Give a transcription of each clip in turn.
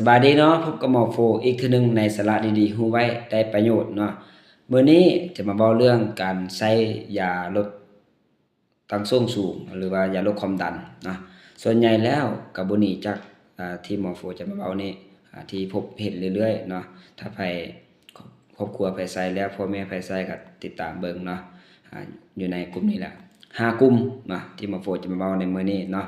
ສະບາຍດີເນາະ, ພົບກັບໝໍໂຟອີກເທື່ອໜຶ່ງໃນສາລະດີໆ ຮູ້ໄວ້ໄດ້ປະໂຫຍດເນາະ. ມື້ນີ້ຈະມາເວົ້າເລື່ອງການໃຊ້ຢາລົດ ຕັ້ງໂສ້ງສູງ ຫຼືວ່າຢາລົດຄວາມດັນເນາະ. ສ່ວນໃຫຍ່ແລ້ວກໍບໍ່ໜີຈາກ ອ່າ ທີ່ໝໍໂຟຈະມາເວົ້ານີ້ ອ່າ ທີ່ພົບເຫັນເລື້ອຍໆເນາະ. ຖ້າໃຜ ຄອບຄົວໃຜໃຊ້ແລ້ວ ພໍ່ແມ່ໃຜໃຊ້ກໍຕິດຕາມເບິ່ງເນາະ. ອ່າ ຢູ່ໃນກຸ່ມນີ້ແຫຼະ ຫ້າກຸ່ມເນາະ ທີ່ໝໍໂຟຈະມາເວົ້າໃນມື້ນີ້ເນາະ.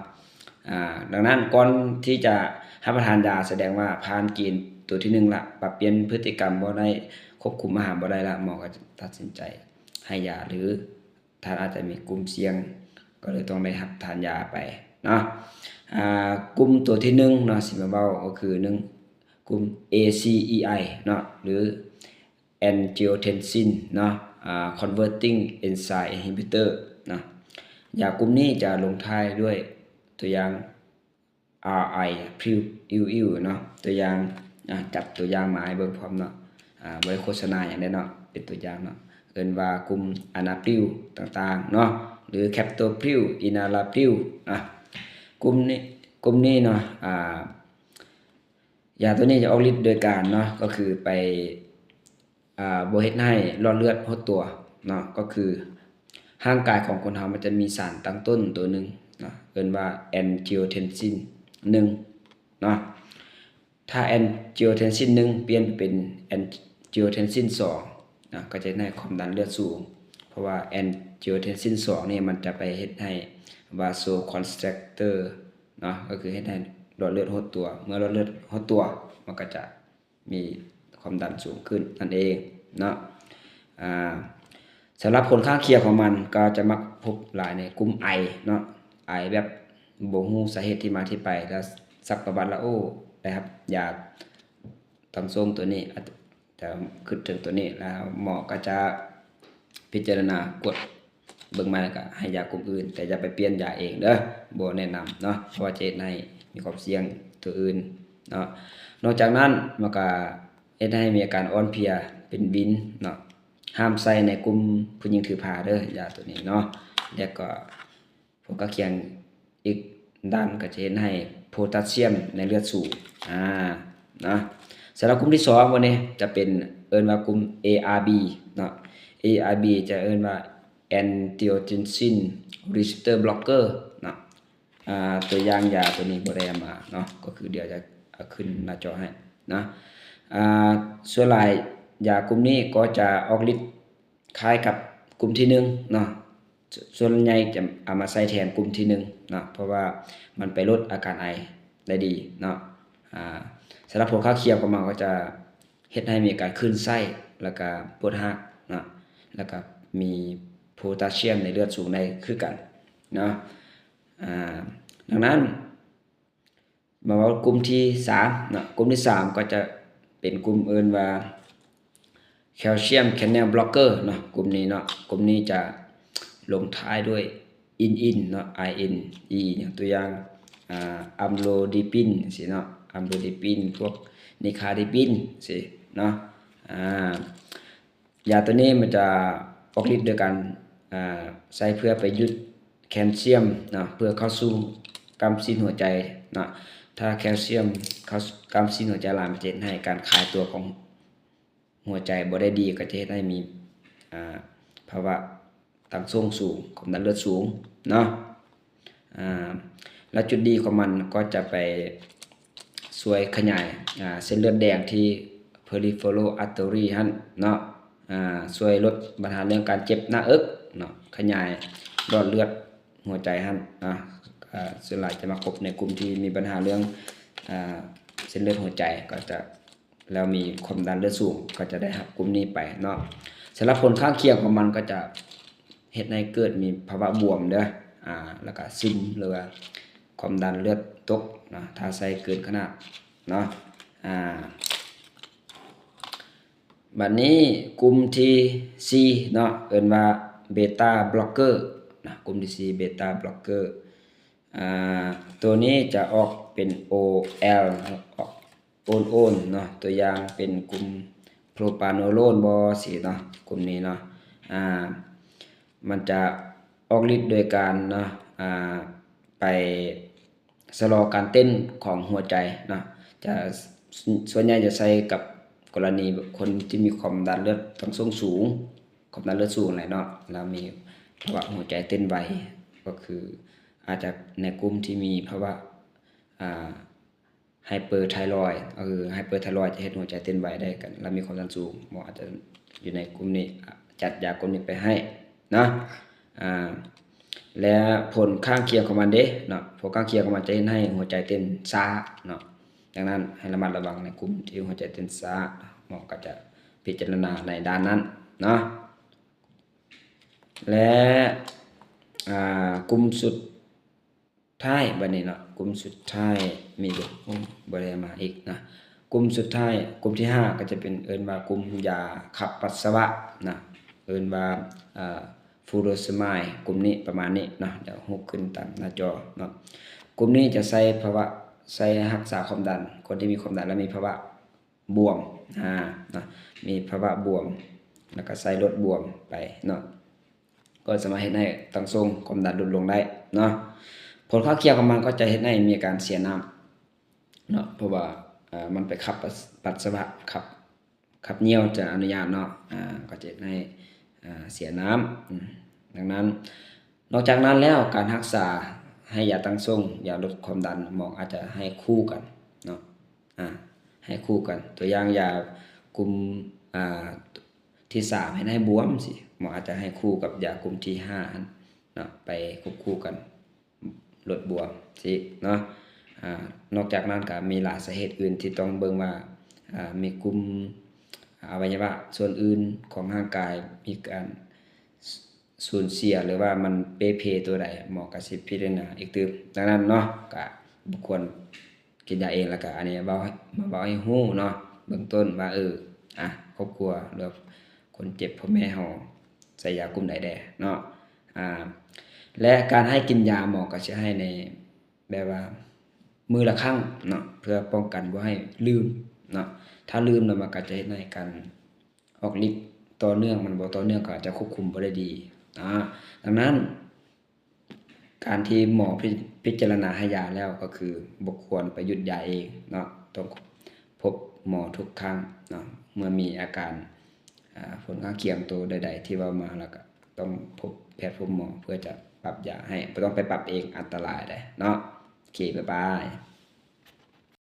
ອ່າ ດັ່ງນັ້ນ ກ່ອນທີ່ຈະຮັບປະທານຢາ ສະແດງວ່າຜ່ານເກນຕົວທີໜຶ່ງລະ, ປັບປ່ຽນພຶດຕິກຳບໍ່ໄດ້, ຄວບຄຸມອາຫານບໍ່ໄດ້ລະ, ໝໍກໍຕັດສິນໃຈໃຫ້ຢາ ຫຼື ທ່ານອາດຈະມີກຸ່ມສ່ຽງ ກໍເລີຍຕ້ອງໄດ້ຮັບທານຢາໄປເນາະ. ອ່າ ກຸ່ມຕົວທີໜຶ່ງເນາະ ຊິມາເວົ້າກໍຄື ໜຶ່ງ ກຸ່ມ ເອຊີອີໄອ ເນາະ ຫຼື Angiotensin ເນາະ ອ່າ Converting Enzyme Inhibitor ເນາະ. ຢາກຸ່ມນີ້ຈະລົງທ້າຍດ້ວຍຕົວຢ່າງ RI ພຣິ້ວອິ້ວໆເນາະ. ຕົວຢ່າງ ອ່າ ຈັບຕົວຢ່າງມາໃຫ້ເບິ່ງພ້ອມເນາະ. ອ່າ ບໍ່ໄດ້ໂຄສະນາຫຍັງເດ້ເນາະ, ເປັນຕົວຢ່າງເນາະ. ເອີ້ນວ່າກຸ່ມອານາພຣິ້ວຕ່າງໆເນາະ ຫຼື ແຄບໂຕພຣິ້ວ ອີນາລາພຣິ້ວນະ. ກຸ່ມນີ້ ກຸ່ມນີ້ເນາະ ອ່າ ຢາຕົວນີ້ຈະອອກລິດໂດຍການເນາະ ກໍຄືໄປ ອ່າ ບໍ່ເຮັດໃຫ້ຫຼອດເລືອດຫົດຕົວເນາະ. ກໍຄືຮ່າງກາຍຂອງຄົນເຮົາມັນຈະມີສານຕັ້ງຕົ້ນຕົວໜຶ່ງເນາະ ເອີ້ນວ່າ Angiotensin ໜຶ່ງ ເນາະ. ຖ້າ Angiotensin ໜຶ່ງ ປ່ຽນເປັນ Angiotensin ສອງ ເນາະ ກໍຈະເຮັດໃຫ້ຄວາມດັນເລືອດສູງ, ເພາະວ່າ Angiotensin ສອງ ນີ້ມັນຈະໄປເຮັດໃຫ້ vasoconstrictor ເນາະ ກໍຄືເຮັດໃຫ້ຫຼອດເລືອດຫົດຕົວ. ເມື່ອຫຼອດເລືອດຫົດຕົວ ມັນກໍຈະ ມີຄວາມດັນສູງຂຶ້ນນັ້ນເອງເນາະ. ອ່າ ສຳລັບຜົນຂ້າງຄຽງຂອງມັນກໍຈະມັກພົບຫຼາຍໃນກຸ່ມໄອເນາະ, ໄອແບບບໍ່ຮູ້ສາເຫດທີ່ມາທີ່ໄປ ແລ້ວຊັກປະຫວັດແລ້ວ ໂອ້ ໄດ້ຮັບຢາຕັ້ງໂສ້ງຕົວນີ້ ອາດຈະຄິດເຖິງຕົວນີ້ ແລ້ວໝໍກໍຈະພິຈາລະນາກວດ ເບິ່ງມາແລ້ວກໍໃຫ້ຢາກຸ່ມອື່ນ, ແຕ່ຢ່າໄປປ່ຽນຢາເອງເດີ, ບໍ່ແນະນຳເນາະ, ເພາະວ່າຈະເຮັດໃຫ້ມີຄວາມສ່ຽງຕົວອື່ນເນາະ. ນອກຈາກນັ້ນ ມັນກໍເຮັດໃຫ້ມີອາການອ່ອນເພຍ, ເປັນວິນເນາະ, ຫ້າມໃຊ້ໃນກຸ່ມຜູ້ຍິງຖືພາເດີ, ຢາຕົວນີ້ເນາະ. ແລ້ວກໍ ຜົນຂ້າງຄຽງອີກດ້ານກໍຈະເຮັດໃຫ້ໂພຕາຊຽມໃນເລືອດສູງ ອາ ນະ. ສຳລັບກຸ່ມທີສອງ ບາດນີ້ຈະເປັນ ເອີ້ນວ່າກຸ່ມ ເອອາບີ ເນາະ, ເອອາບີ ຈະເອີ້ນວ່າ Angiotensin Receptor Blocker ເນາະ. ອາ ຕົວຢ່າງຢາຕົວນີ້ບໍ່ໄດ້ເອົາມາເນາະ, ກໍຄືດຽວຈະເອົາຂຶ້ນໜ້າຈໍໃຫ້ນະ. ອາ ສ່ວນຫຼາຍຢາກຸ່ມນີ້ກໍຈະອອກລິດ ຄ້າຍກັບກຸ່ມທີໜຶ່ງເນາະ, ສ- ສ່ວນໃຫຍ່ຈະເອົາມາໃຊ້ແທນກຸ່ມທີໜຶ່ງເນາະ, ເພາະວ່າມັນໄປລົດອາການໄອໄດ້ດີເນາະ. ອາ ສຳລັບຜົນຂ້າງຄຽງຂອງມັນກໍຈະເຮັດໃຫ້ມີອາການຄື້ນໄສ້ ແລ້ວກະປວດຮາກເນາະ, ແລ້ວກະມີໂພຕາຊຽມໃນເລືອດສູງໄດ້ຄືກັນເນາະ. ອາ ດັ່ງນັ້ນ ມາເວົ້າກຸ່ມທີສາມເນາະ, ກຸ່ມທີສາມກໍຈະເປັນກຸ່ມເອີ້ນວ່າ calcium channel blocker ເນາະ, ກຸ່ມນີ້ເນາະ, ກຸ່ມນີ້ຈະລົງທ້າຍດ້ວຍ in in ເນາະ, I N E ຢ່າງຕົວຢ່າງ ອາ amlodipine ຊີ້ເນາະ, amlodipine ພວກ nicardipine ຊີ້ເນາະ. ອາ ຢາຕົວນີ້ມັນຈະອອກລິດໂດຍການ ອາ ໃຊ້ເພື່ອໄປຢຸດແຄນຊຽມເນາະ ເພື່ອເຂົ້າສູ່ກ້າມຊີ້ນຫົວໃຈເນາະ. ຖ້າແຄນຊຽມເຂົ້າກ້າມຊີ້ນຫົວໃຈຫຼາຍ ມັນຈະເຮັດໃຫ້ການຂາຍຕົວຂອງຫົວໃຈບໍ່ໄດ້ດີ, ກໍຈະເຮັດໃຫ້ມີ ອາ ພາວະ ຕັ້ງໂສ້ງສູງ, ຄວາມດັນເລືອດສູງເນາະ. ອາ ແລ້ວຈຸດດີຂອງມັນກໍຈະໄປຊ່ວຍຂະຫຍາຍ ອາ ເສັ້ນເລືອດແດງທີ່ peripheral artery ຫັ້ນເນາະ, ອາ ຊ່ວຍລົດບັນຫາເລື່ອງການເຈັບໜ້າເອິກເນາະ, ຂະຫຍາຍຫຼອດເລືອດຫົວໃຈຫັ້ນເນາະ. ອາ ສ່ວນຫຼາຍຈະມາພົບໃນກຸ່ມທີ່ມີບັນຫາເລື່ອງ ອາ ເສັ້ນເລືອດຫົວໃຈ ກໍຈະ ແລ້ວມີຄວາມດັນເລືອດສູງ ກໍຈະໄດ້ຮັບກຸ່ມນີ້ໄປເນາະ. ສຳລັບຜົນຂ້າງຄຽງຂອງມັນກໍຈະເຮັດໃຫ້ເກີດມີພາວະບວມເດີ ອາ ແລ້ວກະຊຶມ ຫຼືວ່າຄວາມດັນເລືອດຕົກເນາະ ຖ້າໃຊ້ເກີນຂະໜາດເນາະ. ອາ ບັດນີ້ກຸ່ມທີສີ່ເນາະ ເອີ້ນວ່າ beta blocker ນະ, ກຸ່ມທີສີ່ beta blocker ອາ ໂຕນີ້ຈະອອກເປັນ ໂອແອລ ອອກ ໂອນໆເນາະ, ຕົວຢ່າງເປັນກຸ່ມໂພຣປາໂນໂລນບໍ ຊີ້ເນາະ, ກຸ່ມນີ້ເນາະ. ອາ ມັນຈະອອກລິດໂດຍການເນາະ ອາ ໄປຊະລໍການເຕັ້ນຂອງຫົວໃຈເນາະ, ຈະ ສ່ວນໃຫຍ່ຈະໃຊ້ກັບກໍລະນີຄົນທີ່ມີຄວາມດັນເລືອດ ທັງສູງ ຄວາມດັນເລືອດສູງແຫຼະເນາະ ແລ້ວມີພາວະຫົວໃຈເຕັ້ນໄວ ກໍຄືອາດຈະໃນກຸ່ມທີ່ມີພາວະ ອ່າ hyperthyroid ກໍຄື hyperthyroid ຈະເຮັດຫົວໃຈເຕັ້ນໄວໄດ້ກັນ ແລ້ວມີຄວາມດັນສູງ ໝໍອາດຈະຢູ່ໃນກຸ່ມນີ້ ຈັດຢາກຸ່ມນີ້ໄປໃຫ້ເນາະ ອ່າ ແລະ ຜົນຂ້າງຄຽງຂອງມັນເດ້ເນາະ ຜົນຂ້າງຄຽງຂອງມັນຈະເຮັດໃຫ້ຫົວໃຈເຕັ້ນຊ້າເນາະ ດັ່ງນັ້ນໃຫ້ລະມັດລະວັງໃນກຸ່ມທີ່ຫົວໃຈເຕັ້ນຊ້າ ໝໍກໍຈະພິຈາລະນາໃນດ້ານນັ້ນເນາະ ແລະ ອ່າ ກຸ່ມສຸດ ທ້າຍບາດນີ້ເນາະ ກຸ່ມສຸດທ້າຍມີບໍ່? ໂອ້ ບໍ່ໄດ້ມາອີກນະ ກຸ່ມສຸດທ້າຍ ກຸ່ມທີຫ້າກໍຈະເປັນເອີ້ນວ່າກຸ່ມຢາຂັບປັດສະວະນະ ເອີ້ນວ່າ ເອີ furosemide ກຸ່ມນີ້ປະມານນີ້ເນາະ ດຽວຮູບຂຶ້ນຕາມໜ້າຈໍເນາະ ກຸ່ມນີ້ຈະໃຊ້ພາວະ ໃຊ້ຮັກສາຄວາມດັນ ຄົນທີ່ມີຄວາມດັນ ແລະ ມີພາວະ ບວມ ອາ ເນາະ ມີພາວະບວມ ແລ້ວກໍໃຊ້ລົດບວມໄປເນາະ ກໍສາມາດເຮັດໃຫ້ທັງສົ່ງຄວາມດັນຫຼຸດລົງໄດ້ເນາະ ຜົນຂ້າງຄຽງຂອງມັນກໍຈະເຮັດໃຫ້ມີອາການເສຍນ້ຳເນາະ ເພາະວ່າ ເອີ ມັນໄປຂັບປັດ ປັດສະວະ ຂັບ ຂັບຍ່ຽວຈະອະນຸຍາດເນາະ ອາ ກໍຈະເຮັດໃຫ້ ອາ ເສຍນ້ຳ ອາ ດັ່ງນັ້ນ ນອກຈາກນັ້ນແລ້ວ ການຮັກສາໃຫ້ຢາຕັ້ງສົ່ງ ຢາລົດຄວາມດັນ ໝໍອາດຈະໃຫ້ຄູ່ກັນເນາະ ອາ ໃຫ້ຄູ່ກັນ ຕົວຢ່າງຢາກຸ່ມ ອາ ທີສາມ ເຮັດໃຫ້ບວມຊີ້ ໝໍອາດຈະໃຫ້ຄູ່ກັບຢາກຸ່ມທີຫ້າຫັ້ນເນາະ ໄປຄວບຄູ່ກັນ ລົດບວມຊີ້ເນາະ ອາ ນອກຈາກນັ້ນກໍມີຫຼາຍສາເຫດອື່ນທີ່ຕ້ອງເບິ່ງວ່າ ອາ ມີກຸ່ມອະໄວຍະວະສ່ວນອື່ນຂອງຮ່າງກາຍມີການ ສູນເສຍ ຫຼືວ່າມັນເປ່ເພຕົວໃດ ໝໍກໍຊິພິຈາລະນາອີກຕື່ມ. ດັ່ງນັ້ນເນາະ ກະບໍ່ຄວນກິນຢາເອງ. ແລ້ວກະອັນນີ້ເວົ້າ ມາເວົ້າໃຫ້ຮູ້ເນາະ ເບື້ອງຕົ້ນວ່າ ເອີ ອາ ຄອບຄົວ ຫຼືຄົນເຈັບ ພໍ່ແມ່ເຮົາໃຊ້ຢາກຸ່ມໃດແດ່ເນາະ ອາ ແລະ ການໃຫ້ກິນຢາ ໝໍກໍຊິໃຫ້ໃນແບບວ່າມື້ລະຄັ້ງເນາະ ເພື່ອປ້ອງກັນບໍ່ໃຫ້ລືມເນາະ. ຖ້າລືມແລ້ວ ມັນກໍຈະເຮັດໃຫ້ການ ອອກລິດຕໍ່ເນື່ອງ ມັນບໍ່ຕໍ່ເນື່ອງ ກໍອາດຈະຄວບຄຸມບໍ່ໄດ້ດີນະ. ດັ່ງນັ້ນ ການທີ່ໝໍພິ ພິຈາລະນາໃຫ້ຢາແລ້ວ ກໍຄືບໍ່ຄວນໄປຢຸດຢາເອງເນາະ ຕ້ອງພົບໝໍທຸກຄັ້ງເນາະ ເມື່ອມີອາການ ອາ ຜົນຂ້າງຄຽງໂຕໃດໆທີ່ເວົ້າມາ ແລ້ວກໍຕ້ອງພົບແພດພົບໝໍ ເພື່ອຈະປັບຢາໃຫ້ ບໍ່ຕ້ອງໄປປັບເອງ ອັນຕະລາຍເດ້ເນາະ. ໂອເຄ ບາຍບາຍ.